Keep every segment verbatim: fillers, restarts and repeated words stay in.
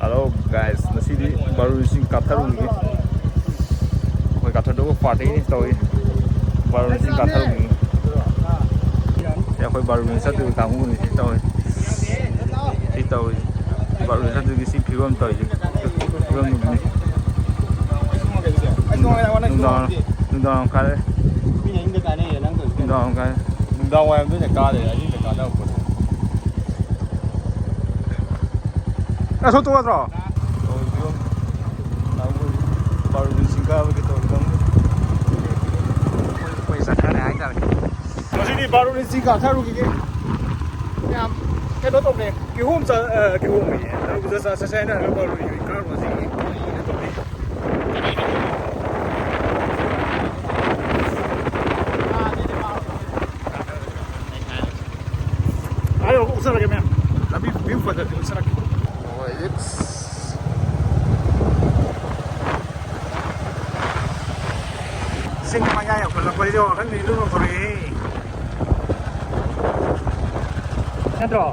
Hello guys, ꯉꯁꯤꯗꯤ ꯕꯥꯔꯨꯅꯤ ꯆꯤꯡ ꯀꯥꯞꯊꯔꯨꯒꯦ꯫ ꯑꯩꯈꯣꯏ ꯀꯥꯞꯊꯔꯨꯒ ꯄꯥꯔꯇꯤꯅꯤ ꯇꯧꯏ꯫ ꯕꯥꯔꯨꯅꯤ ꯆꯤꯡ ꯀꯥꯞꯊꯔꯨꯒꯦ꯫ ꯁꯤ ꯑꯩꯈꯣꯏ ꯕꯥꯔꯨꯅꯤ ꯆꯠꯇꯣꯏ ꯀꯥꯡꯕꯨꯅꯤ ꯁꯤ ꯇꯧꯏ꯫ ꯁꯤ ꯇꯧꯏ꯫ ꯕꯥꯔꯨꯅꯤ ꯆꯠꯇꯣꯏꯒꯤ ꯁꯤ ꯐꯤꯕꯝ ꯇꯧꯏꯁꯦ꯫ ꯐꯤꯕꯝ ꯅꯨꯡꯉꯥꯏ꯫ ꯅꯨꯡꯗꯥꯡ, ꯅꯨꯡꯗꯥꯡ ꯀꯥꯔꯦ꯫ ꯃꯤꯅ ꯑꯍꯤꯡꯗ ꯀꯥꯟꯅꯩꯌꯦ, ꯅꯪ ꯇꯧꯔꯤꯁꯦ꯫ ꯅꯨꯡꯗꯥꯡ ꯀꯥꯔꯦ꯫ ꯅꯨꯡꯗꯥꯡ ꯋꯥꯏꯔꯝꯗ ꯑꯣꯏꯅ ꯀꯥꯗꯣꯏꯅꯦ, ꯑꯍꯤꯡꯗ ꯀꯥꯟꯅꯕ ꯄꯣꯠ꯫ ꯑꯁꯣꯛ ꯇꯣꯛꯑꯗ꯭ꯔꯣ? ꯇꯧꯔꯤꯕ ꯕꯥꯔꯨꯅꯤ ꯆꯤꯡ ꯀꯥꯕꯒꯤ ꯇꯧꯔꯤꯕ꯫ ꯑꯩꯈꯣꯏ ꯆꯠꯈ꯭ꯔꯅꯤ ꯍꯥꯏꯇꯥꯔꯦ꯫ ꯉꯁꯤꯗꯤ ꯕꯥꯔꯨꯅꯤ ꯆꯤꯡ ꯀꯥꯊꯔꯨꯈꯤꯒꯦ꯫ ꯌꯥꯝ ꯀꯩꯅꯣ ꯇꯧꯅꯦ꯫ ꯀꯤꯍꯣꯝ ꯆꯥ-, ꯑ, ꯀꯤꯍꯣꯝ ꯑꯌꯦ꯫ ꯇꯔꯕꯨꯖ ꯆꯥ ꯆꯠꯁꯦ ꯍꯥꯏꯅꯔꯒ ꯕꯥꯔꯨꯅꯤ ꯀꯥꯔꯨꯕ ꯆꯤꯡꯒꯤ꯫ ꯀꯩꯅꯣ ꯇꯧꯅꯦ꯫ ꯑꯥ, ꯌꯧꯔꯒ ꯎꯠꯆꯔꯒꯦ, ꯃꯌꯥꯝ꯫ ꯂꯝꯕꯤ view ꯐꯖꯕꯗꯤ ꯎꯠꯆꯔꯛꯀꯦ꯫ ꯍꯣꯏ, it's ꯆꯤꯡ ꯃꯌꯥ ꯌꯧꯈꯠꯂꯛꯄꯁꯤꯗ ꯋꯥꯈꯜ ꯏꯅꯧ ꯅꯧꯊꯣꯔꯛꯑꯦ꯫ ꯅꯠꯇ꯭ꯔꯣ?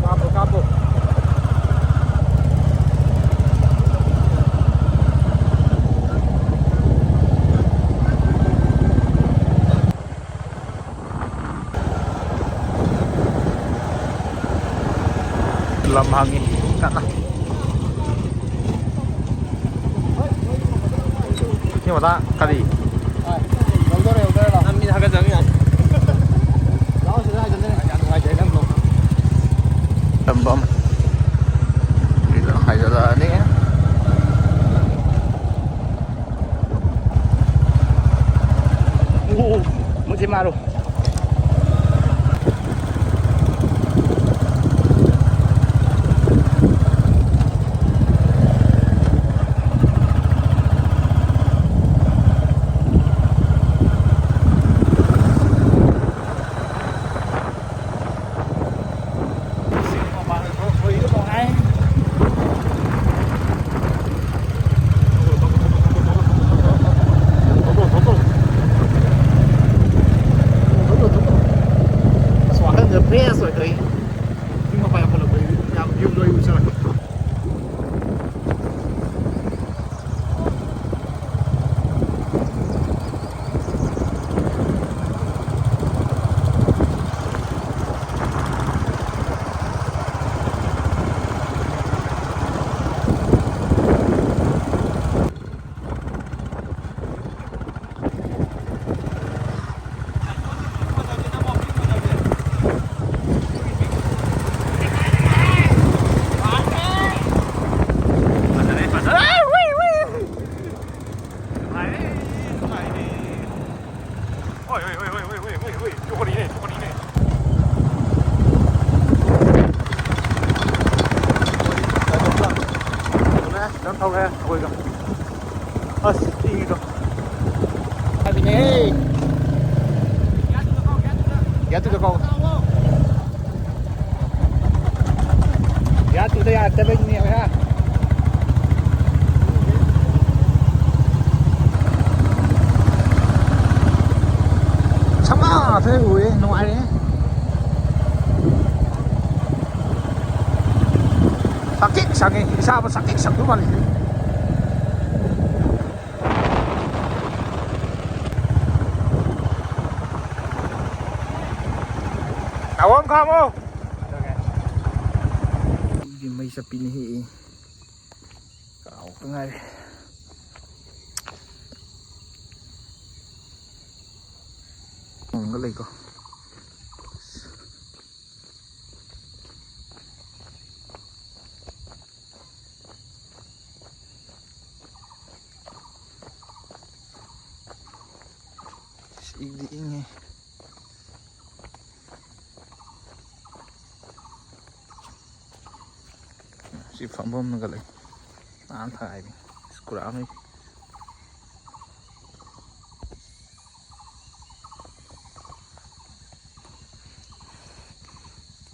ꯀꯥꯞꯄꯣ, ꯀꯥꯞꯄꯣ꯫ ꯂꯝ ꯍꯥꯡꯉꯤ ꯀꯟꯅ꯫ ꯁꯤ ꯃꯇꯥ ꯀꯔꯤ? ꯌꯧꯗꯣꯔꯦ, ꯌꯧꯗꯣꯔꯦ, ꯂꯥꯛꯑꯣ꯫ ꯅꯪ ꯃꯤ ꯊꯥꯒꯠꯆꯕ ꯌꯥꯅꯤ꯫ ꯂꯥꯛꯑꯣ, ꯁꯤꯗ ꯍꯥꯏꯖꯤꯜꯂꯦ꯫ ꯌꯥꯝ ꯅꯨꯡꯉꯥꯏꯖꯔꯦ, ꯅꯪ ꯅꯣꯡꯃ꯫ ꯇꯝꯕꯝ꯫ ꯁꯤꯗ ꯍꯥꯏꯖꯤꯜꯂꯛꯑꯅꯤ꯫ ꯑꯣ, ꯑꯣ, ꯃꯨꯊꯤ ꯃꯥꯔꯨ꯫ ꯇꯧꯔꯦ ꯑꯩꯈꯣꯏꯒ꯫ ꯑꯁ, ꯏꯪꯉꯤꯗꯣ꯫ ꯍꯥꯏꯕꯅꯦꯍꯦ꯫ ꯒ꯭ꯌꯥꯟ ꯇꯨꯗ ꯀꯥꯎ꯫ ꯒ꯭ꯌꯥꯟ ꯇꯨꯗ ꯌꯥꯔꯛꯇꯕꯩꯅꯦ ꯍꯣꯏ, ꯍꯥ? ꯁꯃꯥ ꯊꯣꯛꯑꯦ ꯎꯔꯦ, ꯅꯨꯡꯉꯥꯏꯔꯦ꯫ ꯁꯥꯀꯤꯛ ꯁꯥꯡꯉꯦ, ꯏꯁꯥꯕꯨ ꯁꯥꯀꯤꯛ ꯁꯪꯗꯧ ꯃꯥꯜꯂꯤꯁꯦ꯫ ꯅꯥꯎꯔꯝ ꯈꯥꯝꯃꯣ꯫ ꯑꯩꯒꯤ ꯃꯩ ꯆꯠꯄꯤꯅꯦꯍꯦ꯫ ꯀꯥꯎꯗ ꯉꯥꯏꯔꯦ꯫ ꯅꯣꯡꯒ ꯂꯩꯀꯣ꯫ ꯏꯪꯗꯤ ꯏꯪꯉꯦ꯫ ꯁꯤ ꯐꯝꯐꯝꯅꯒ ꯂꯩ꯫ ꯅꯥꯟ ꯊꯥꯏꯕꯤ꯫ ꯁ꯭ꯀꯨꯜ ꯑꯃ꯫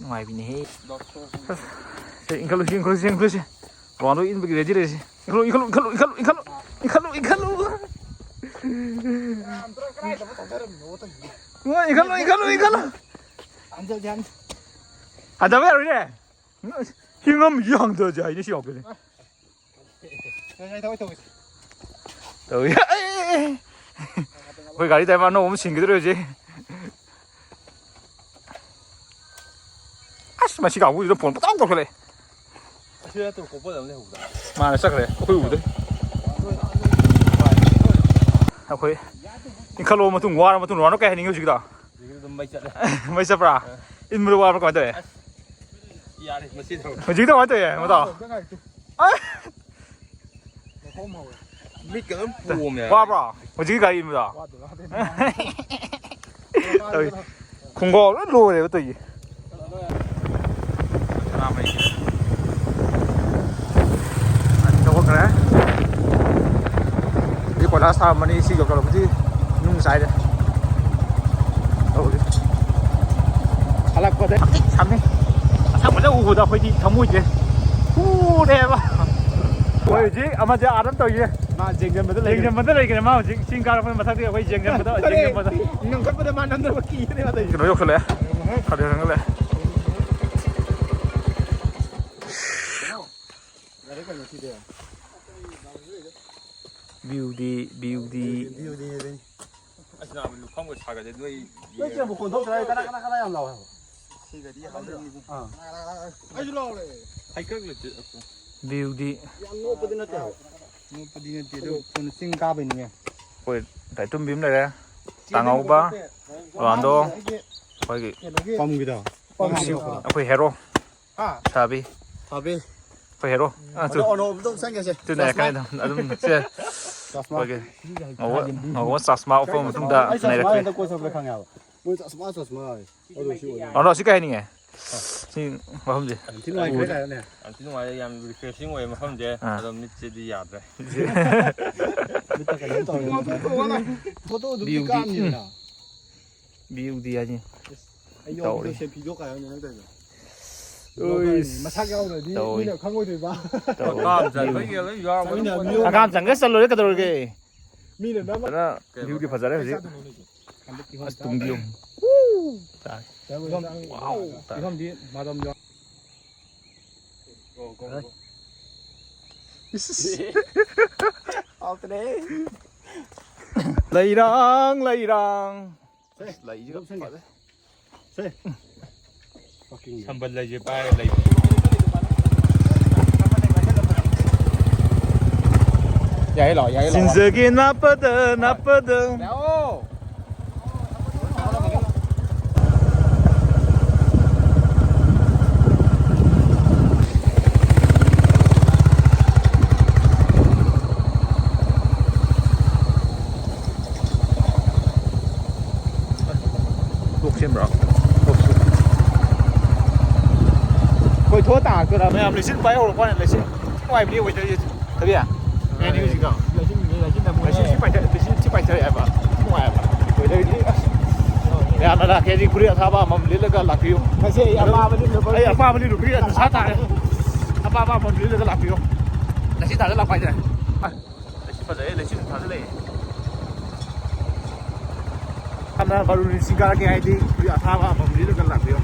ꯅꯨꯡꯉꯥꯏꯕꯤꯅꯦꯍꯦ꯫ ꯁꯦ, ꯏꯟꯈꯠꯂꯨꯁꯤ, ꯏꯟꯈꯠꯂꯨꯁꯤ, ꯏꯟꯈꯠꯂꯨꯁꯤ꯫ ꯔꯣꯅꯥꯜꯗꯣ ꯏꯟꯕꯒꯤ ready ꯂꯩꯔꯤꯁꯤ꯫ ꯏꯟꯈꯠꯂꯨ, ꯏꯟꯈꯠꯂꯨ, ꯏꯟꯈꯠꯂꯨ, ꯏꯟꯈꯠꯂꯨ, ꯏꯟꯈꯠꯂꯨ, ꯏꯟꯈꯠꯂꯨ꯫ ꯏꯃꯥ, ꯏꯟꯈꯠꯂꯨ, ꯏꯟꯈꯠꯂꯨ, ꯏꯟꯈꯠꯂꯨ꯫ ꯍꯟꯖꯜꯂꯦ, ꯍꯟꯖꯜꯂꯦ꯫ ꯍꯟꯊꯕ ꯌꯥꯔꯣꯏꯅꯦ꯫ ꯁꯤ ꯉꯝꯃꯤꯁꯤ ꯍꯟꯊꯁꯦ ꯍꯥꯏꯅꯦ ꯁꯤ ꯌꯥꯎꯗꯣꯏꯅꯦ꯫ ꯇꯧꯏ꯫ ꯑꯩ, ꯑꯩ, ꯑꯩ꯫ ꯑꯩꯈꯣꯏ ꯒꯥꯔꯤ driver ꯑꯅꯧꯕ ꯑꯃ ꯁꯤꯟꯈꯤꯗꯣꯔꯦ ꯍꯧꯖꯤꯛ꯫ ꯑꯁ, ꯃꯁꯤ ꯀꯥꯡꯕꯨꯁꯤꯗ phone ꯄꯪꯇꯧ ꯇꯧꯁꯜꯂꯛꯑꯦ꯫ ꯑꯁꯤ ꯅꯠꯇ꯭ꯔꯣ ꯀꯣꯄꯜ ꯑꯃ ꯂꯩꯍꯧꯕꯗꯣ? ꯃꯥꯅ ꯆꯠꯈ꯭ꯔꯦ, ꯑꯩꯈꯣꯏ ꯎꯕꯗꯩ꯫ ꯑꯩꯈꯣꯏ ꯏꯟꯈꯠꯂꯣ ꯃꯇꯨꯡ, ꯋꯥꯔ ꯃꯇꯨꯡ ꯔꯥꯎꯟ ꯀꯌꯥ ꯍꯥꯏꯅꯤꯡꯉꯤ ꯍꯧꯖꯤꯛꯀꯤꯗꯣ? ꯍꯧꯖꯤꯛꯀꯤꯗꯣ ꯑꯗꯨꯝ ꯃꯩ ꯆꯠꯂꯦ꯫ ꯃꯩ ꯆꯠꯄ꯭ꯔꯥ? ꯑ꯫ ꯏꯟꯕꯗꯣ ꯋꯥꯕ꯭ꯔꯥ ꯀꯃꯥꯏꯅ ꯇꯧꯋꯦ? ꯑꯁ, ꯌꯥꯔꯦ, ꯃꯁꯤ ꯊꯝꯃꯣ꯫ ꯍꯧꯖꯤꯛꯀꯤꯗꯣ ꯀꯃꯥꯏꯅ ꯇꯧꯋꯦ, ꯃꯇꯥꯎ? ꯑ? ꯃꯤꯠꯀ ꯑꯗꯨꯝ ꯄꯣꯝꯃꯦ꯫ ꯋꯥꯕ꯭ꯔꯣ? ꯍꯧꯖꯤꯛꯀꯤ ꯒꯥꯔꯤ ꯏꯟꯕꯗꯣ? ꯋꯥꯗꯦ, ꯋꯥꯗꯦ꯫ ꯇꯧꯏ꯫ ꯈꯣꯡꯒ꯭ꯔꯥꯎ ꯂꯣꯏ ꯂꯣꯏꯔꯦꯕ ꯇꯧꯏꯁꯦ꯫ ꯁꯅꯥꯃꯍꯤꯁꯦ꯫ ꯑꯅꯤ ꯊꯣꯛꯈ꯭ꯔꯦ꯫ ꯒ꯭ꯂꯥꯁ ꯊꯥꯔꯝꯕꯅꯤ, ꯁꯤ ꯌꯧꯁꯜꯂꯛꯄꯗꯤ ꯅꯨꯡ ꯆꯥꯏꯔꯦ꯫ ꯇꯧꯔꯤ꯫ ꯍꯜꯂꯛꯄꯗ ꯌꯥꯝ ꯊꯤ ꯁꯝꯃꯤ꯫ ꯑꯁꯪꯕꯗ ꯎꯕꯗ ꯑꯩꯈꯣꯏꯗꯤ ꯊꯃꯣꯏꯁꯦ ꯍꯨꯔꯦꯕ꯫ ꯑꯩꯈꯣꯏ ꯍꯧꯖꯤꯛ ꯑꯃꯁꯦ ꯑꯥꯗ ꯇꯧꯔꯤꯁꯦ꯫ ꯃꯥ ꯌꯦꯡꯖꯟꯕꯗ ꯂꯩꯈ꯭ꯔꯦ꯫ ꯌꯦꯡꯖꯟꯕꯗ ꯂꯩꯈ꯭ꯔꯦ꯫ ꯃꯥ ꯍꯧꯖꯤꯛ ꯆꯤꯡ ꯀꯥꯔꯛꯄꯒꯤ ꯃꯊꯛꯇ ꯑꯩꯈꯣꯏ ꯌꯦꯡꯖꯟꯕꯗ, ꯌꯦꯡꯖꯟꯕꯗ꯫ ꯉꯝꯈꯠꯄꯗ ꯃꯥ ꯅꯝꯗꯕ ꯀꯤꯔꯦ ꯃꯥ ꯇꯧꯔꯤꯁꯦ꯫ ꯀꯩꯅꯣ ꯌꯧꯁꯜꯂꯛꯑꯦ꯫ ꯈꯔ ꯈꯔ ꯍꯦꯟꯒꯠꯂꯛꯑꯦ꯫ ꯌꯥꯔꯦ ꯀꯩꯅꯣ ꯁꯤꯗꯤ꯫ ꯚ꯭ꯌꯨꯗꯤ, ꯚ꯭ꯌꯨꯗꯤ꯫ ꯚ꯭ꯌꯨꯗꯤ ꯑꯗꯨꯅꯤ꯫ ꯑꯁ, ꯅꯥꯕ ꯂꯨꯈꯝꯒ ꯁꯥꯒꯠꯂꯦ ꯅꯣꯏ꯫ ꯅꯣꯏ ꯆꯦ ꯃꯈꯣꯟ ꯊꯣꯛꯇ꯭ꯔꯦ, ꯀꯅꯥ, ꯀꯅꯥ, ꯀꯅꯥ ꯌꯥꯝ ꯂꯥꯎꯋꯦ ꯍꯥꯏꯕ? ꯁꯤꯒꯗꯤ ꯍꯥꯎꯗꯣꯏꯅꯤ꯫ ꯑꯥ꯫ ꯑꯩꯁꯨ ꯂꯥꯎꯔꯦ꯫ ꯍꯩꯀꯛ ꯂꯩꯇꯦ꯫ ꯚ꯭ꯌꯨꯗꯤ꯫ ꯌꯥꯝ ꯅꯣꯞꯄꯗꯤ ꯅꯠꯇꯦ ꯍꯥꯏꯕ꯫ ꯅꯣꯞꯄꯗꯤ ꯅꯠꯇꯦ, ꯑꯗꯨ ꯆꯤꯡ ꯀꯥꯕꯩꯅꯤꯅꯦ꯫ ꯑꯩꯈꯣꯏ ꯗꯥꯏꯇꯨꯝꯕꯤ ꯑꯃ ꯂꯩꯔꯦ, ꯇꯥꯡꯉꯧꯕ, ꯔꯣꯅꯥꯜꯗꯣ, ꯑꯩꯈꯣꯏꯒꯤ ꯀꯩꯅꯣꯒꯤ ꯄꯝꯒꯤꯗꯣ꯫ ꯄꯝꯒꯤꯗꯣ꯫ ꯑꯩꯈꯣꯏ ꯍꯦꯔꯣ꯫ ꯍꯥ? ꯁꯥꯕꯤ꯫ ꯁꯥꯕꯤ꯫ ꯑꯩꯈꯣꯏ ꯍꯦꯔꯣ꯫ ꯑꯥ, ꯑꯗꯣ ꯇꯨ꯫ ꯑꯣꯅꯣꯞꯇꯣ ꯎꯞꯁꯟꯒꯦꯁꯦ꯫ ꯇꯨꯅꯦ, ꯆꯁꯃꯥ꯫ ꯀꯩꯅꯣ, ꯑꯗꯨꯝ ꯁꯦ꯫ ꯆꯁꯃꯥ꯫ ꯑꯩꯈꯣꯏꯒꯤ ꯉꯧꯕ, ꯉꯧꯕ ꯆꯁꯃꯥ ꯎꯞꯄ ꯃꯇꯨꯡꯗ ꯑꯩ ꯆꯁꯃꯥ ꯅꯩꯔꯛꯄꯤ꯫ ꯍꯦꯛꯇ ꯀꯣꯏ ꯆꯠꯄꯗ ꯈꯪꯉꯦ ꯍꯥꯏꯕ꯫ ꯃꯣꯏ ꯆꯁꯃꯥ, ꯆꯁꯃꯥ ꯍꯥꯏ꯫ ꯑꯗꯨ ꯁꯤ ꯑꯣꯏꯗꯣꯏꯅꯤ꯫ ꯑꯣꯅꯣ, ꯁꯤ ꯀꯩ ꯍꯥꯏꯅꯤꯡꯉꯦ? ꯁꯤ ꯃꯐꯝꯁꯦ꯫ ꯌꯥꯝ ꯊꯤ ꯅꯨꯡꯉꯥꯏꯈ꯭ꯔꯦ ꯀꯥꯏꯅꯅꯦ꯫ ꯌꯥꯝ ꯊꯤ ꯅꯨꯡꯉꯥꯏꯔꯦ, ꯌꯥꯝ refreshing ꯑꯣꯏꯌꯦ ꯃꯐꯝꯁꯦ꯫ ꯑꯥ꯫ ꯑꯗꯣ ꯃꯤꯠꯁꯤꯗꯤ ꯌꯥꯗ꯭ꯔꯦ꯫ ꯃꯤꯠꯇ ꯀꯩꯅꯣꯝ ꯇꯧꯔꯦ꯫ ꯐꯣꯇꯣ ꯑꯗꯨꯝ ꯚ꯭ꯌꯨꯗꯤ, ꯀꯥꯞꯅꯤꯗꯅ꯫ ꯎꯝ꯫ ꯚ꯭ꯌꯨꯗꯤ ꯍꯥꯏꯅꯤ꯫ ꯑꯩ ꯌꯥꯎꯕꯗꯣ ꯇꯧꯔꯤ꯫ Selfie-ꯗꯣ ꯀꯥꯏ ꯍꯥꯏꯅꯣ ꯅꯪ ꯇꯧꯔꯤꯗꯣ? ꯎꯏꯁ꯫ ꯃꯁꯛ ꯌꯥꯎꯗ꯭ꯔꯗꯤ ꯇꯧꯔꯤ꯫ ꯃꯤꯅ ꯈꯪꯉꯣꯏꯗꯣꯏꯕ꯫ ꯇꯧꯔꯤ꯫ ꯍꯀꯥꯝ ꯆꯟꯕꯒꯤ ꯂꯣꯏ ꯌꯥꯎꯔꯕ꯫ ꯆꯠꯃꯤꯟꯅꯕ ꯃꯤ ꯍꯀꯥꯝ ꯆꯟꯒ ꯆꯠꯂꯣꯏꯔꯦ ꯀꯩꯗꯧꯔꯒꯦ? ꯃꯤꯅ ꯅꯝꯃ ꯐꯖꯅ ꯀꯩꯕ? View-ꯗꯤ ꯐꯖꯔꯦ ꯍꯧꯖꯤꯛ꯫ ꯍꯟꯗꯛꯀꯤ ꯑꯁ, ꯇꯨꯡꯗꯤ ꯌꯦꯡꯉꯨ꯫ ꯋꯨ! ꯇꯥꯔꯦ꯫ ꯀꯤꯍꯣꯝ-, ꯋꯥꯎ! ꯇꯥꯔꯦ꯫ ꯀꯤꯍꯣꯝꯗꯤ ꯃꯔꯝ ꯌꯥꯎ-, ꯏꯁ, ꯏꯁ꯫ ꯍꯥꯎꯇ꯭ꯔꯦ꯫ ꯂꯩꯔꯥꯡ, ꯂꯩꯔꯥꯡ꯫ ꯁꯦ, ꯑꯁ, ꯂꯩꯁꯤꯒ ꯂꯧꯁꯟꯒꯦ꯫ ꯐꯖꯩ꯫ ꯁꯦ꯫ ꯁꯝꯕꯜ ꯂꯩꯁꯦ ꯄꯥꯏꯔꯒ ꯂꯩ꯫ ꯌꯥꯏꯌꯦ ꯂꯥꯛꯑꯣ, ꯌꯥꯏꯌꯦ ꯂꯥꯛꯑꯣ꯫ ꯆꯤꯟꯖꯒꯦ ꯅꯥꯞꯄꯗ, ꯅꯥꯞꯄꯗ꯫ ꯂꯥꯛꯑꯣ꯫ ꯂꯣꯛ ꯁꯦꯝꯕ꯭ꯔꯣ? ꯂꯣꯛ ꯁꯦꯝ-, ꯑꯩꯈꯣꯏ ꯊꯣꯛꯑ ꯇꯥꯔꯛꯇꯣꯏꯔꯥ? ꯃꯌꯥꯝ ꯂꯩꯆꯤꯜ ꯄꯥꯏ ꯍꯧꯔꯛꯄ ꯋꯥꯅꯤ, ꯂꯩꯆꯤꯜ ꯅꯨꯡꯉꯥꯏꯕꯅꯦ weather-ꯁꯦ꯫ ꯊꯕꯤ? ꯀꯩ ꯍꯥꯏꯅꯤ ꯍꯧꯖꯤꯛꯀꯤꯗꯣ? ꯂꯩꯆꯤꯜꯅꯦ꯫ ꯉꯁꯤ ꯁꯤ ꯄꯥꯏꯊꯔꯦ, ꯁꯤ ꯁꯤ ꯄꯥꯏꯊꯔꯛꯑꯦꯕ꯫ ꯅꯨꯡꯉꯥꯏꯕ꯫ Weatherꯗꯤ ꯑꯁ꯫ ꯃꯌꯥꯝꯅ ꯂꯥꯛꯀꯦꯗꯤ ꯐꯨꯔꯤꯠ ꯑꯊꯥꯕ ꯑꯃꯃꯝ ꯂꯤꯠꯂꯒ ꯂꯥꯛꯄꯤꯌꯨ꯫ ꯉꯁꯤ ꯑꯩ ꯑꯄꯥꯕ ꯂꯤꯠꯂꯨꯕ ꯑꯩ ꯑꯄꯥꯕ ꯂꯤꯠꯂꯨꯕꯒꯤ ꯗꯁꯥ ꯇꯥꯔꯦ꯫ ꯑꯄꯥꯕ ꯑꯃꯃꯝ ꯂꯤꯠꯂꯒ ꯂꯥꯛꯄꯤꯌꯨ꯫ ꯉꯁꯤ ꯊꯥꯖꯤꯜꯂꯛꯄ ꯍꯥꯏꯇꯥꯔꯦ꯫ ꯑꯁ, ꯂꯩꯆꯤꯜ ꯐꯖꯩꯌꯦ, ꯂꯩꯆꯤꯜ ꯊꯥꯖꯤꯜꯂꯛꯑꯦ꯫ ꯍꯥꯟꯅ ꯕꯥꯔꯨꯅꯤ ꯆꯤꯡ ꯀꯥꯔꯛꯀꯦ ꯍꯥꯏꯗꯤ ꯐꯨꯔꯤꯠ ꯑꯊꯥꯕ ꯑꯃꯃꯝ ꯂꯤꯠꯂꯒ ꯂꯥꯛꯄꯤꯌꯣ꯫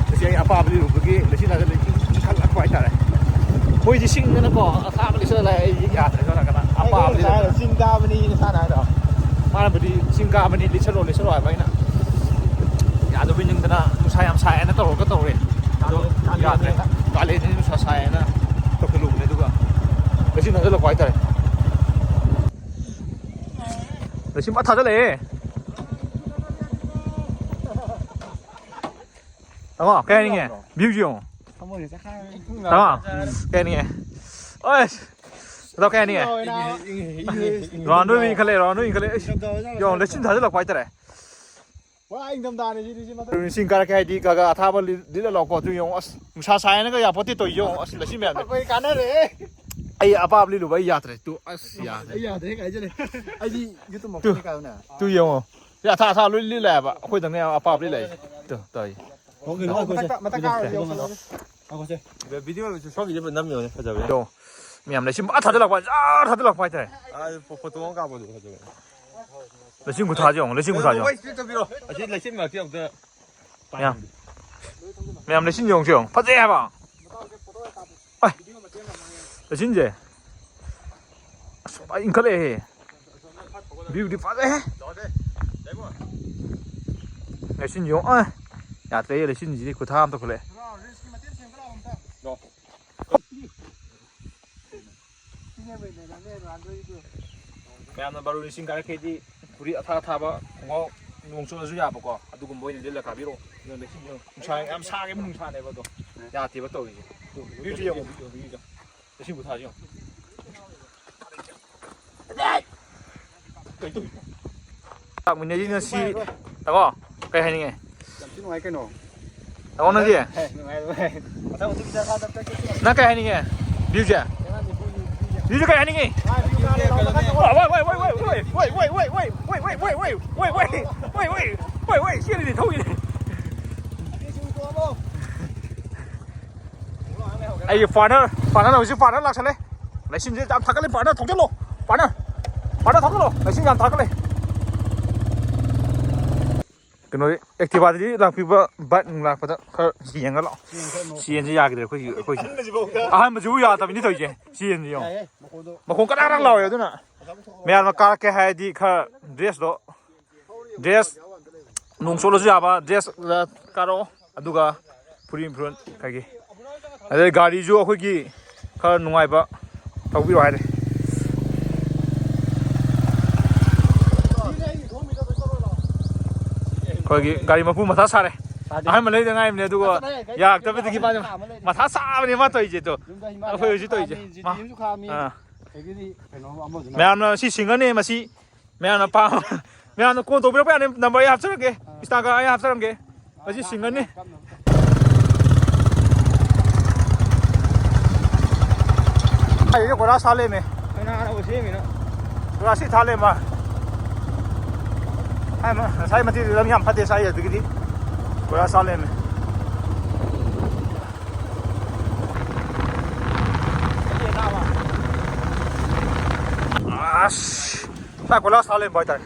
ꯉꯁꯤ ꯑꯩ ꯑꯄꯥꯕ ꯂꯤꯠꯂꯨꯕꯒꯤ ꯂꯩꯆꯤꯜ ꯊꯥꯖꯤꯜꯂꯛꯏ꯫ ꯏꯪꯈꯠꯂꯛꯄ ꯍꯥꯏꯇꯥꯔꯦ꯫ ꯃꯣꯏꯗꯤ ꯁꯤꯡꯗꯅꯀꯣ ꯑꯊꯥꯕ ꯂꯤꯠꯁꯜꯂ ꯂꯥꯛꯑꯦ꯫ ꯑꯩꯗꯤ ꯌꯥꯗ꯭ꯔꯦ, ꯁꯣꯝ ꯅꯥꯀꯟꯗ ꯑꯄꯥꯕ ꯂꯤꯠꯂꯒ꯫ ꯆꯤꯡ ꯀꯥꯕꯅꯤ ꯅꯁꯥꯅ ꯍꯥꯏꯔꯣ? ꯃꯥꯅꯕꯨꯗꯤ ꯆꯤꯡ ꯀꯥꯕꯅꯤ, ꯂꯤꯠꯁꯜꯂꯣ, ꯂꯤꯠꯁꯜꯂꯣ ꯍꯥꯏꯕ ꯑꯩꯅ꯫ ꯌꯥꯗꯕꯩ ꯅꯤꯡꯗꯅ ꯅꯨꯡꯁꯥ ꯌꯥꯝ ꯁꯥꯏ ꯍꯥꯏꯅ ꯇꯧꯔꯒ ꯇꯧꯔꯦ꯫ ꯑꯗꯣ ꯀꯥꯂꯦꯟ, ꯌꯥꯗ꯭ꯔꯦ꯫ ꯀꯥꯂꯦꯟꯅꯤꯅ꯫ ꯀꯥꯂꯦꯟꯅꯤꯅ ꯅꯨꯡꯁꯥ ꯁꯥꯏ ꯍꯥꯏꯅ ꯇꯧꯁꯜꯂꯨꯕꯅꯦ, ꯑꯗꯨꯒ ꯂꯩꯆꯤꯜ ꯊꯥꯖꯤꯜꯂꯛꯄ ꯍꯥꯏꯇꯥꯔꯦ꯫ ꯂꯩꯆꯤꯜ ꯐꯖꯅ ꯊꯥꯖꯤꯜꯂꯛꯑꯦ꯫ ꯇꯥꯃꯣ, ꯀꯩ ꯍꯥꯏꯅꯤꯡꯉꯦ? Viewꯁꯦ ꯌꯦꯡꯉꯣ꯫ ꯊꯃꯣꯏꯁꯦ ꯆꯥꯛꯈꯥꯏꯔꯦ꯫ ꯇꯥꯃꯣ, ꯀꯩ ꯍꯥꯏꯅꯤꯡꯉꯦ? ꯑꯁ, ꯑꯗꯣ ꯀꯩ ꯍꯥꯏꯅꯤꯡꯉꯦ? Ronaldoꯗꯨ ꯏꯟꯈꯠꯂꯛꯑꯦ, Ronaldoꯗꯨ ꯏꯟꯈꯠꯂꯛꯑꯦ꯫ ꯑꯩꯁ, ꯌꯦꯡꯉꯣ, ꯂꯩꯆꯤꯜ ꯊꯥꯖꯤꯜꯂꯛꯄ ꯍꯥꯏꯇꯥꯔꯦ꯫ ꯄꯨꯔꯥ ꯏꯪꯊꯝꯊꯥꯅꯦ ꯁꯤꯗꯤ, ꯁꯤ ꯃꯊꯛ꯫ ꯆꯤꯡ ꯀꯥꯔꯛꯀꯦ ꯍꯥꯏꯗꯤ ꯈꯔ ꯈꯔ ꯑꯊꯥꯕ ꯂꯤ-, ꯂꯤꯠꯂ ꯂꯥꯛꯑꯣꯀꯣ꯫ ꯑꯗꯨ ꯌꯦꯡꯉꯣ, ꯑꯁ, ꯅꯨꯡꯁꯥ ꯁꯥꯏꯅꯒ ꯌꯥꯄꯣꯠꯇꯦ ꯇꯧꯔꯤ, ꯌꯦꯡꯉꯣ, ꯑꯁ, ꯂꯩꯆꯤꯜ ꯃꯌꯥꯝꯁꯦ꯫ ꯑꯩꯈꯣꯏ ꯀꯥꯟꯅꯔꯦ꯫ ꯑꯩ ꯑꯄꯥꯕ ꯂꯤꯠꯂꯨꯕ ꯑꯩ ꯌꯥꯗ꯭ꯔꯦ꯫ ꯇꯨ, ꯑꯁ, ꯌꯥꯗ꯭ꯔꯦ꯫ ꯑꯩ ꯌꯥꯗ꯭ꯔꯦ ꯀꯥꯏꯖꯜꯂꯦ꯫ ꯑꯩꯗꯤ YouTube ꯇꯨ, ꯃꯈꯣꯟꯅꯤ ꯀꯥꯏꯌꯣꯅꯦ꯫ ꯇꯨ ꯌꯦꯡꯉꯣ꯫ ꯁꯤ ꯑꯊꯥ ꯑꯊꯥ ꯂꯣꯏ ꯂꯤꯠꯂꯦ ꯍꯥꯏꯕ꯫ ꯑꯩꯈꯣꯏꯗꯪꯅꯦ ꯑꯄꯥꯕ ꯂꯤꯠꯂꯦ ꯍꯥꯏꯁꯦ꯫ ꯇꯨ, ꯇꯧꯔꯤ꯫ ꯃꯊꯛ, ꯃꯊꯛ ꯀꯥꯔꯁꯦ, ꯌꯦꯡꯉꯣ꯫ ꯉꯥꯏꯈꯣꯁꯦ꯫ ꯚꯤꯗꯤꯑꯣ ꯁꯣꯝꯒꯤꯗꯤ ꯐꯖꯅ ꯅꯝꯃꯤꯉꯣꯅꯦ, ꯐꯖꯕꯅꯦ꯫ ꯌꯦꯡꯉꯣ꯫ ꯃꯌꯥꯝ ꯂꯩꯆꯤꯜ ꯐꯖꯅ ꯊꯥꯖꯤꯜꯂꯛꯄ, ꯖꯔ ꯊꯥꯖꯤꯜꯂꯛꯄ ꯍꯥꯏꯇꯥꯔꯦ꯫ ꯑꯥ, ꯐꯣ-, ꯐꯣꯇꯣ ꯑꯃ ꯀꯥꯞꯄꯣ ꯑꯗꯨ ꯐꯖꯕꯅꯦ꯫ ꯂꯩꯆꯤꯜ ꯈꯨꯊꯥꯁꯦ ꯌꯦꯡꯉꯣ, ꯂꯩꯆꯤꯜ ꯈꯨꯊꯥꯁꯦ ꯌꯦꯡꯉꯣ꯫ ꯋꯥꯏ ꯁꯤꯗ ꯇꯧꯕꯤꯔꯣ꯫ ꯑꯁꯤ ꯂꯩꯆꯤꯜ ꯃꯔꯛꯇ ꯑꯝꯇ ꯃꯌꯥꯝ, ꯃꯌꯥꯝ ꯂꯩꯆꯤꯜ ꯌꯦꯡꯉꯨꯁꯤ ꯌꯦꯡꯉꯣ꯫ ꯐꯖꯩ ꯍꯥꯏꯕ꯫ ꯑꯩ, ꯂꯩꯆꯤꯜꯁꯦ꯫ ꯑꯁ, ꯐꯖꯅ ꯏꯟꯈꯠꯂꯛꯑꯦꯍꯦ꯫ Viewꯗꯤ ꯐꯖꯩꯍꯦ꯫ ꯂꯩꯆꯤꯜ ꯌꯦꯡꯉꯣ꯫ ꯑꯦ, ꯌꯥꯗ꯭ꯔꯦꯍꯦ, ꯂꯩꯆꯤꯜꯁꯤꯗꯤ ꯈꯨꯊꯥ ꯑꯃ ꯇꯧꯈꯠꯂꯛꯑꯦ꯫ ꯃꯌꯥꯝꯅ ꯕꯥꯔꯨꯅꯤ ꯆꯤꯡ ꯀꯥꯔꯛꯀꯦꯗꯤ ꯐꯨꯔꯤꯠ ꯑꯊꯥ ꯑꯊꯥꯕ, ꯈꯣꯡꯒ꯭ꯔꯥꯎ, ꯅꯣꯡ ꯆꯣꯠꯂꯁꯨ ꯌꯥꯕꯀꯣ, ꯑꯗꯨꯒꯨꯝꯕ ꯑꯣꯏꯅ ꯂꯤꯠꯂ ꯀꯥꯕꯤꯔꯛꯑꯣ꯫ ꯑꯗꯨꯅ ꯂꯩꯆꯤꯜ ꯌꯦꯡꯉꯣ꯫ ꯅꯨꯡꯁꯥ ꯌꯥꯝ ꯁꯥꯈꯤꯕ ꯅꯨꯡꯁꯥꯅꯦꯕ ꯑꯗꯣ꯫ ꯌꯥꯗꯦꯕ ꯇꯧꯔꯤꯁꯦ꯫ Viewꯁꯦ ꯌꯦꯡꯉꯣ, viewꯁꯦ ꯌꯦꯡꯉꯣ꯫ ꯂꯩꯆꯤꯜ ꯈꯨꯊꯥꯁꯦ ꯌꯦꯡꯉꯣ꯫ ꯂꯥꯛꯃꯤꯟꯅꯔꯤ ꯉꯁꯤ꯫ ꯇꯥꯃꯣ, ꯀꯩ ꯍꯥꯏꯅꯤꯡꯉꯦ? ꯌꯥꯝ ꯊꯤ ꯅꯨꯡꯉꯥꯏ ꯀꯩꯅꯣ꯫ ꯇꯥꯃꯣ, ꯅꯪꯗꯤ? ꯍꯦ, ꯅꯨꯡꯉꯥꯏ, ꯅꯨꯡꯉꯥꯏ꯫ ꯃꯊꯪ ꯃꯊꯪ ꯆꯠꯂꯀꯥꯟꯗ ꯆꯠꯀꯦ꯫ ꯅꯪ ꯀꯩ ꯍꯥꯏꯅꯤꯡꯉꯦ? Viewꯁꯦ? ꯂꯩꯉꯥꯛ ꯅꯤꯐꯨꯒꯤ viewꯁꯦ꯫ ꯁꯤꯁꯨ ꯀꯩ ꯍꯥꯏꯅꯤꯡꯉꯤ? ꯋꯥꯏ, ꯋꯥꯏ, ꯋꯥꯏ, ꯆꯦꯜꯂꯤꯅꯦ, ꯊꯧꯔꯤꯅꯦ꯫ ꯑꯩꯒꯤ partner, partner ꯍꯧꯖꯤꯛ partner ꯂꯥꯛꯁꯜꯂꯦ꯫ ꯂꯩꯁꯤꯟꯁꯦ ꯌꯥꯝ ꯊꯥꯒꯠꯂꯦ꯫ Partner ꯊꯧꯖꯤꯜꯂꯣ꯫ Partner, partner ꯊꯧꯖꯤꯜꯂꯣ꯫ ꯂꯩꯁꯤꯟ ꯌꯥꯝ ꯊꯥꯒꯠꯂꯦ꯫ ꯀꯩꯅꯣ, Activaꯗꯗꯤ ꯂꯥꯛꯄꯤꯕ, bike ꯅꯨꯡ ꯂꯥꯛꯄꯗ ꯈꯔ ꯌꯦꯡꯉ ꯂꯥꯛꯑꯣ꯫ ꯆꯦꯟꯁꯦ ꯌꯥꯈꯤꯗ꯭ꯔꯦ ꯑꯩꯈꯣꯏꯒꯤ, ꯑꯩꯈꯣꯏꯁꯦ꯫ ꯑꯍꯥꯟꯕꯁꯤꯕꯨ ꯌꯥꯗꯕꯅꯤ ꯇꯧꯔꯤꯁꯦ꯫ ꯆꯦꯟꯁꯦ ꯌꯦꯡꯉꯣ꯫ ꯃꯈꯣꯟ ꯀꯗꯥꯛ ꯀꯗꯥꯛ ꯂꯥꯎꯋꯦ꯫ ꯑꯗꯨꯅ ꯃꯌꯥꯝꯅ ꯀꯥꯔꯛꯀꯦ ꯍꯥꯏꯔꯗꯤ ꯈꯔ dressꯇꯣ, dress ꯅꯣꯡ ꯆꯣꯠꯂꯁꯨ ꯌꯥꯕ dress ꯀꯥꯔꯛꯑꯣ꯫ ꯑꯗꯨꯒ ꯐꯨꯔꯤꯠ ꯐꯤꯔꯣꯟ ꯀꯩꯀꯩ, ꯑꯗꯩ ꯒꯥꯔꯤꯁꯨ ꯑꯩꯈꯣꯏꯒꯤ ꯈꯔ ꯅꯨꯡꯉꯥꯏꯕ ꯊꯧꯕꯤꯔꯣ ꯍꯥꯏꯔꯦ꯫ ꯑꯩꯈꯣꯏꯒꯤ ꯒꯥꯔꯤ ꯃꯄꯨ ꯃꯊꯥ ꯁꯥꯔꯦ꯫ ꯑꯍꯥꯟꯕ ꯂꯩꯗ ꯉꯥꯏꯔꯤꯕꯅꯦ, ꯑꯗꯨꯒ ꯌꯥꯔꯛꯇꯕꯗꯒꯤ ꯃꯥꯁꯦ ꯃꯊꯥ ꯁꯥꯕꯅꯦ ꯃꯥ ꯇꯧꯔꯤꯁꯦ꯫ ꯑꯗꯣ ꯑꯩꯈꯣꯏ ꯍꯧꯖꯤꯛ ꯇꯧꯔꯤꯁꯦ꯫ ꯃꯥ, ꯑꯥ꯫ ꯃꯌꯥꯝꯅ ꯁꯤ single ꯅꯦ, ꯃꯁꯤ ꯃꯌꯥꯝꯅ ꯄꯥꯝ-, ꯃꯌꯥꯝꯅ call ꯇꯧꯕꯤꯔꯛꯄ ꯌꯥꯅꯤ, number ꯑꯩ ꯍꯥꯞꯆꯔꯛꯀꯦ, Instagram ꯑꯩ ꯍꯥꯞꯆꯔꯝꯒꯦ꯫ ꯃꯁꯤ single ꯅꯤ꯫ ꯑꯩꯁꯦ ꯀꯣꯏꯂꯥꯁ ꯊꯥ ꯂꯩꯔꯝꯃꯦ꯫ ꯀꯅꯥꯅꯕꯨ ꯁꯦꯝꯃꯤꯅꯣ? ꯀꯣꯏꯂꯥꯁ ꯁꯤ ꯊꯥ ꯂꯩꯔꯝꯃ꯫ ꯍꯥꯏ ꯃ-, ꯉꯁꯥꯏ ꯃꯇꯦꯛꯇꯨꯗ ꯂꯝ ꯌꯥꯝ ꯐꯠꯇꯦ ꯁ꯭ꯋꯥꯏ, ꯑꯗꯨꯒꯤꯗꯤ ꯀꯣꯏꯂꯥꯁ ꯊꯥ ꯂꯩꯔꯝꯃꯦ꯫ ꯑꯁ, ꯁ꯭ꯋꯥꯏ ꯀꯣꯏꯂꯥꯁ ꯊꯥ ꯂꯩꯔꯝꯕ ꯍꯥꯏꯇꯥꯔꯦ꯫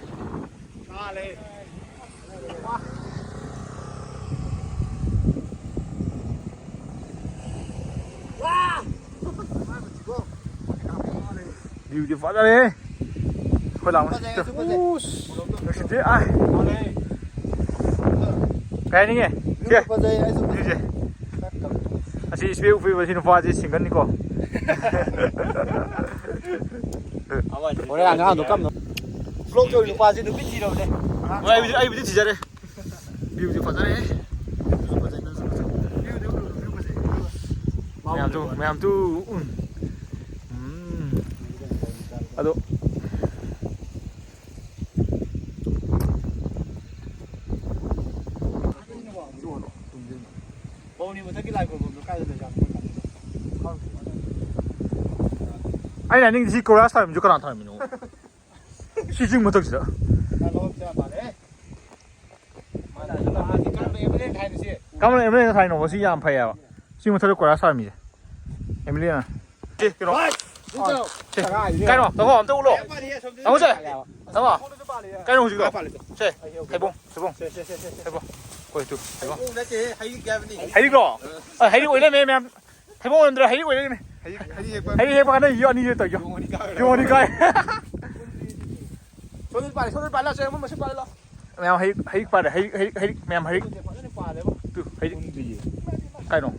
View ꯗꯤ ꯐꯖꯔꯦ꯫ ꯑꯩꯈꯣꯏ ꯂꯥꯛꯄ ꯐꯖꯩ, ꯑꯗꯨ ꯐꯖꯩ꯫ ꯎꯁ, ꯅꯨꯡꯁꯤꯠꯁꯦ, ꯑꯥꯏ꯫ ꯀꯩ ꯍꯥꯏꯅꯤꯡꯉꯦ? ꯁꯦ꯫ ꯐꯖꯩ, ꯑꯩꯁꯨ ꯐꯖꯩ꯫ View ꯁꯦ꯫ ꯑꯁꯤ spec ꯎꯞꯄꯤꯕ ꯁꯤ ꯅꯨꯄꯥꯁꯤ single ꯅꯤꯀꯣ꯫ ꯍꯣꯔꯦꯟ ꯑꯉꯥꯡꯗꯣ ꯀꯞꯅ꯫ Vlog ꯇꯧꯔꯤ ꯅꯨꯄꯥꯁꯤ ꯅꯨꯄꯤ ꯊꯤꯔꯕꯅꯦ꯫ ꯍꯣꯏ, ꯑꯩꯕꯨꯗꯤ, ꯑꯩꯕꯨꯗꯤ ꯊꯤꯖꯔꯦ꯫ View ꯁꯦ ꯐꯖꯔꯦ꯫ ꯃꯌꯥꯝ ꯇꯨ, ꯃꯌꯥꯝ ꯇꯨ꯫ ꯎꯝ꯫ ꯎꯝ꯫ ꯑꯗꯣ꯫ ꯕꯥꯔꯨꯅꯤ ꯃꯊꯛꯀꯤ ꯂꯥꯏ ꯈꯨꯔꯨꯝꯐꯝꯗꯣ ꯀꯥꯏꯗ ꯂꯩꯖꯥꯠꯅꯣ? ꯃꯣꯏ ꯀꯥꯡꯕꯨꯗꯣ? ꯈꯪꯗꯦ꯫ ꯑꯩꯅ ꯍꯥꯏꯅꯤꯡꯉꯤꯁꯤ ꯀꯣꯏꯂꯥꯁ ꯊꯥꯔꯝꯃꯤꯁꯨ ꯀꯅꯥ ꯊꯥꯔꯝꯃꯤꯅꯣ? ꯁꯤ ꯆꯤꯡ ꯃꯊꯛꯁꯤꯗ꯫ ꯀꯔꯝꯕ ꯑꯦꯝ ꯑꯦꯜ ꯑꯦꯅ ꯊꯥꯏꯅꯣ? ꯁꯤ ꯌꯥꯝ ꯐꯩ ꯍꯥꯏꯕ꯫ ꯁꯤ ꯃꯊꯛꯇ ꯀꯣꯏꯂꯥꯁ ꯊꯥꯔꯝꯃꯤꯁꯦ꯫ ꯑꯦꯝ ꯑꯦꯜ ꯑꯦꯅ꯫ ꯁꯤ ꯀꯩꯅꯣ? ꯁꯤ ꯀꯩꯅꯣ? ꯇꯥꯃꯣꯁꯦ? ꯇꯥꯃꯣ ꯍꯧꯖꯤꯛ ꯂꯥꯛꯑꯣ꯫ ꯀꯩꯅꯣ ꯍꯧꯖꯤꯛ ꯂꯥꯛꯑꯣ꯫ ꯁꯦ, ꯊꯩꯕꯣꯡ, ꯊꯩꯕꯣꯡ꯫ ꯊꯩꯕꯣꯡ꯫ ꯀꯣꯏ ꯇꯨ, ꯊꯩꯕꯣꯡ꯫ ꯍꯩꯕꯣꯡ ꯅꯠꯇꯦ, ꯍꯩꯔꯤꯛ ꯍꯥꯏꯕꯅꯤ꯫ ꯍꯩꯔꯤꯛꯂꯣ? ꯑ, ꯍꯩꯔꯤꯛ ꯑꯣꯏ ꯂꯩꯔꯝꯃꯦ ꯃꯌꯥꯝ꯫ ꯊꯩꯕꯣꯡ ꯑꯣꯏꯔꯝꯗ꯭ꯔꯦ, ꯍꯩꯔꯤꯛ ꯑꯣꯏ ꯂꯩꯔꯝꯃꯦ꯫ ꯍꯩꯔꯤꯛ, ꯍꯩꯔꯤꯛ ꯍꯦꯛꯄ꯫ ꯍꯩꯔꯤꯛ ꯍꯦꯛꯄ ꯀꯥꯟꯗ ꯌꯣ ꯑꯅꯤ ꯌꯣ ꯇꯧ ꯌꯣ꯫ ꯌꯣ ꯑꯅꯤ ꯀꯥꯏ꯫ ꯁꯣꯝꯗ ꯄꯥꯜꯂꯦ, ꯁꯣꯝꯗ ꯄꯥꯜꯂꯦ, ꯂꯥꯛꯑꯣ, ꯁꯦ, ꯑꯃꯨꯟꯕ ꯁꯤ ꯄꯥꯜꯂꯦ, ꯂꯥꯛꯑꯣ꯫ ꯃꯌꯥꯝ ꯍꯩꯔꯤꯛ, ꯍꯩꯔꯤꯛ ꯄꯥꯜꯂꯦ, ꯍꯩꯔꯤꯛ, ꯍꯩꯔꯤꯛ, ꯃꯌꯥꯝ ꯍꯩꯔꯤꯛ꯫ ꯐꯖꯅ ꯄꯥꯜꯂꯦꯕꯣ꯫ ꯇꯨ, ꯍꯩꯔꯤꯛ꯫ ꯃꯨꯟꯗ꯭ꯔꯤꯌꯦ꯫ ꯀꯥꯏꯅꯣ?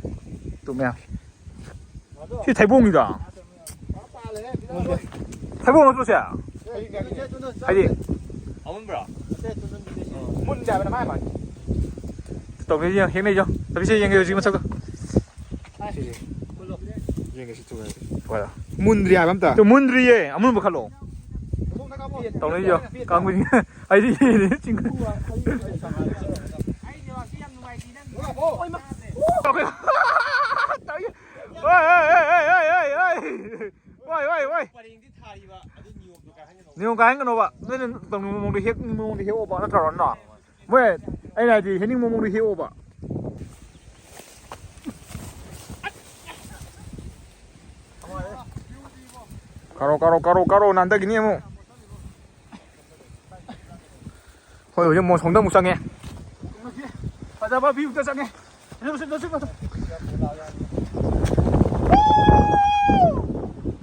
ꯇꯨ ꯃꯌꯥꯝ꯫ ꯁꯤ ꯊꯩꯕꯣꯡꯅꯤꯗ꯫ ꯊꯩꯕꯣꯡ ꯅꯠꯇ꯭ꯔꯣ ꯁꯦ? ꯍꯥꯏꯗꯤ ꯑꯃꯨꯟꯕ꯭ꯔꯣ? ꯃꯨꯟꯗꯦ ꯍꯥꯏꯕꯅ ꯃꯥꯏ ꯃꯥꯏ꯫ ꯇꯧꯅꯩ ꯌꯦꯡ-, ꯍꯦꯛꯅꯩ ꯌꯦꯡ-, ꯆꯠꯃꯤꯟꯁꯦ ꯌꯦꯡꯒꯦ ꯍꯧꯖꯤꯛ ꯃꯁꯛꯇꯣ꯫ ꯁꯤꯁꯦ꯫ ꯌꯦꯡꯒꯦ ꯁꯤ ꯊꯨꯒꯥꯏꯔꯦ꯫ ꯍꯣꯏ꯫ ꯃꯨꯟꯗ꯭ꯔꯤ ꯍꯥꯏꯕ ꯑꯝꯇ꯫ ꯇꯨ ꯃꯨꯟꯗ꯭ꯔꯤꯌꯦ, ꯑꯃꯨꯟꯕ ꯈꯜꯂꯣ꯫ ꯇꯧꯅꯩ ꯌꯦꯡ-, ꯀꯥꯡꯕꯨꯁꯤꯡ꯫ ꯑꯩꯗꯤ ꯌꯦꯡꯉꯤꯅꯦ ꯆꯤꯡ-, ꯇꯧꯒꯦ꯫ ꯍꯣꯏ, ꯍꯣꯏ, ꯍꯣꯏ꯫ ꯄꯔꯦꯡꯗꯤ ꯊꯥꯔꯤꯕ ꯑꯗꯨ ꯅꯤꯌꯣꯝꯗꯣ ꯀꯥꯏꯍꯟꯒꯅꯣ꯫ ꯅꯤꯌꯣꯝ ꯀꯥꯏꯍꯟꯒꯅꯣꯕ꯫ ꯅꯣꯏꯅ ꯇꯧꯅꯤꯡꯕ ꯃꯑꯣꯡꯗ ꯍꯦꯛꯅꯤꯡꯕ ꯃꯑꯣꯡꯗ ꯍꯦꯛꯑꯣꯕ, ꯅꯠꯇ꯭ꯔꯣ, ꯅꯣ? ꯃꯣꯏ, ꯑꯩꯅ ꯍꯥꯏꯗꯤ ꯍꯦꯛꯅꯤꯡꯕ ꯃꯑꯣꯡꯗ ꯍꯦꯛꯑꯣꯕ꯫ ꯀꯥꯔꯣ, ꯀꯥꯔꯣ, ꯀꯥꯔꯣ, ꯀꯥꯔꯣ, ꯅꯥꯟꯊꯈꯤꯅꯤ ꯑꯃꯨꯛ꯫ ꯍꯣꯏ, ꯍꯧꯖꯤꯛ ꯃꯣꯟꯁꯣꯡꯗ ꯑꯃꯨꯛ ꯆꯪꯉꯦ꯫ ꯐꯖꯕ view ꯗ ꯆꯪꯉꯦ꯫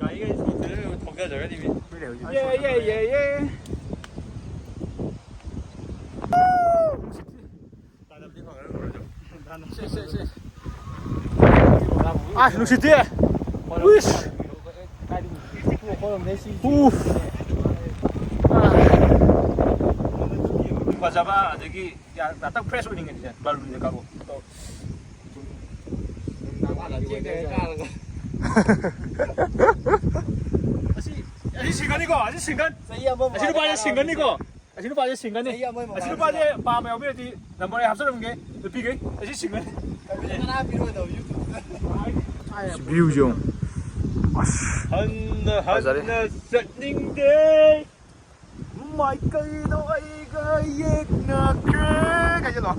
ꯒꯥꯔꯤꯒ ꯊꯧꯖꯔꯒ ꯊꯧꯖꯔꯅꯤ ꯃꯤ꯫ ꯌꯦ, ꯌꯦ, ꯌꯦ, ꯌꯦ꯫ ꯁꯦ, ꯁꯦ, ꯁꯦ꯫ ꯑꯥ, ꯅꯨꯡꯁꯤꯠꯇꯤ꯫ ꯎꯏꯁ꯫ ꯎꯐ꯫ ꯐꯖꯕ ꯑꯗꯒꯤ ꯉꯥꯛꯇꯪ fresh ꯑꯣꯏꯅꯤꯡꯉꯗꯤꯅꯦ, ꯕꯥꯂꯨꯗ ꯀꯥꯔꯛꯑꯣ꯫ ꯑꯁꯤ, ꯑꯁꯤ single ꯅꯤꯀꯣ, ꯑꯁꯤ single꯫ ꯆꯍꯤ ꯑꯃ ꯑꯁꯤ ꯅꯨꯄꯥꯁꯦ ꯃꯥꯡꯉꯦ꯫ Single ꯅꯤꯀꯣ꯫ ꯑꯁꯤ ꯅꯨꯄꯥꯁꯦ single ꯅꯤ꯫ ꯆꯍꯤ ꯑꯃꯒꯤ ꯑꯁꯤ ꯃꯃꯥꯡꯗ꯫ ꯅꯨꯄꯥꯁꯦ ꯄꯥꯝꯕ ꯌꯥꯎꯕꯤꯔꯗꯤ number ꯑꯩ ꯍꯥꯞꯆꯔꯝꯒꯦ, ꯅꯨꯄꯤꯈꯩ꯫ ꯑꯁꯤ single ꯅꯤ꯫ ꯀꯅꯥ ꯄꯤꯔꯣꯏꯗꯕ YouTube꯫ View ꯁꯦ ꯌꯦꯡꯉꯨ꯫ ꯍꯟꯅ ꯐꯖꯔꯦ꯫ ꯍꯟꯅ ꯆꯠꯅꯤꯡꯗꯦ꯫ ꯃꯥꯏꯀꯩꯗꯣ ꯑꯩꯒ ꯌꯦꯛꯅꯈ꯭ꯔꯦ꯫ ꯀꯩꯁꯤꯜꯂꯣ꯫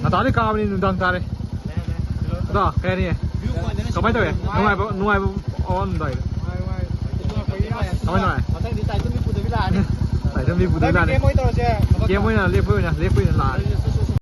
ꯉꯟꯇꯥꯗꯤ ꯀꯥꯕꯅꯤ, ꯅꯨꯡꯗꯥꯡ ꯇꯥꯔꯦ꯫ ꯑꯗꯣ ꯀꯩ ꯍꯥꯏꯅꯤ? ꯀꯃꯥꯏꯅ ꯇꯧꯋꯦ? ꯅꯨꯡꯉꯥꯏꯕ, ꯅꯨꯡꯉꯥꯏꯕ ꯑꯋꯥ ꯅꯨꯡꯉꯥꯏꯕ? ꯀꯃꯥꯏꯅ ꯇꯧꯋꯦ? ꯃꯊꯪꯗꯤ ꯇꯥꯏꯇꯨꯝꯕꯤ ꯄꯨꯗꯕꯤ ꯂꯥꯛꯑꯅꯤ꯫ ꯇꯥꯏꯇꯨꯝꯕꯤ ꯄꯨꯗꯕꯤ ꯂꯥꯛꯑꯅꯤ꯫ ꯀꯦꯝ ꯑꯣꯏꯅ ꯇꯧꯔꯁꯦ꯫ ꯀꯦꯝ ꯑꯣꯏꯅ ꯂꯦꯞꯄ ꯑꯣꯏꯅ, ꯂꯦꯞꯄ ꯑꯣꯏꯅ ꯂꯥꯛꯑꯅꯤ꯫